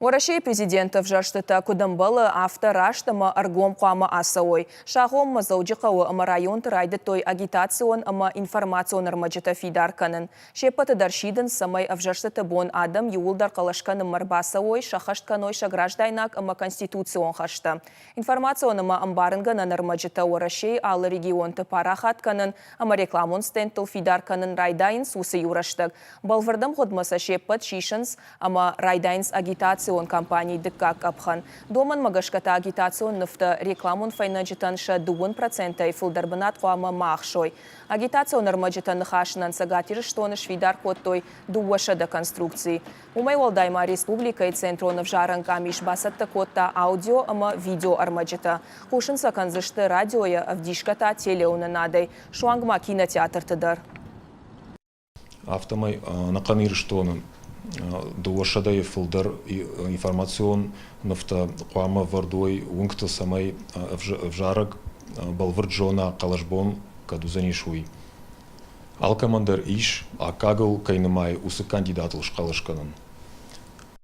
Уӕрӕсейы президенты ӕвзӕрстытӕ куыд ӕмбӕлы, афтӕ раст ӕмӕ ӕргом хъуамӕ ацӕуой. Сӕ агъоммӕ Дзӕуджыхъӕуы ӕмӕ районты райдыдтой агитацион ӕмӕ информацион ӕрмӕджытӕ фидар кӕнын. Се ппӕты дӕр сидынц, цӕмӕй ӕвзӕрстыты бон адӕм иууылдӕр хъӕлӕс кӕнынмӕ ӕрбацӕуой, сӕххӕст кӕной сӕ граждайнаг ӕмӕ конституцион хӕстӕ. Информацион ӕмӕ ӕмбарынгӕнӕн ӕрмӕджытӕ Уӕрӕсейы алы регионты парахат кӕнын ӕмӕ рекламон стендтыл фидар кӕнын райдайынц уыцы иу рӕстӕг. Бӕлвырд ӕмгъуыдмӕ сӕ се ппӕт сисынц ӕмӕ райдайынц агитацион кампанийы дыккаг къӕпхӕн. Домӕнмӕ гӕсгӕ та агитацион нывтӕ рекламон фӕйнӕджытӕн сӕ дыууын процентӕй фылдӕр бынат хъуамӕ ма ахсой. Агитацион ӕрмӕджытӕ ныхасынӕн Цӕгат Ирыстоны сфидар кодтой 200 конструкцийы. Уымӕй уӕлдай ма республикӕйы Центрон ӕвзарӕн къамис бацӕттӕ кодта аудио ӕмӕ видеоӕрмӕджытӕ. Хъусын сӕ кӕндзысты радиойӕ, ӕвдисгӕ та телеуынынадӕй, суанг ма кинотеатрты дӕр. Афтӕмӕй ӕнӕхъӕн Ирыстоны дыууӕсӕдӕйы фылдӕр информацион нывтӕ хъуамӕ ӕвӕрд уой уынгты, цӕмӕй ӕвзарӕг бӕлвырд зона хъӕлӕсбон кӕд уыдзӕнис, уый. Алкӕмӕн дӕр ис, аккагыл кӕй нымайы, уыцы кандидатыл схъӕлӕс кӕнын.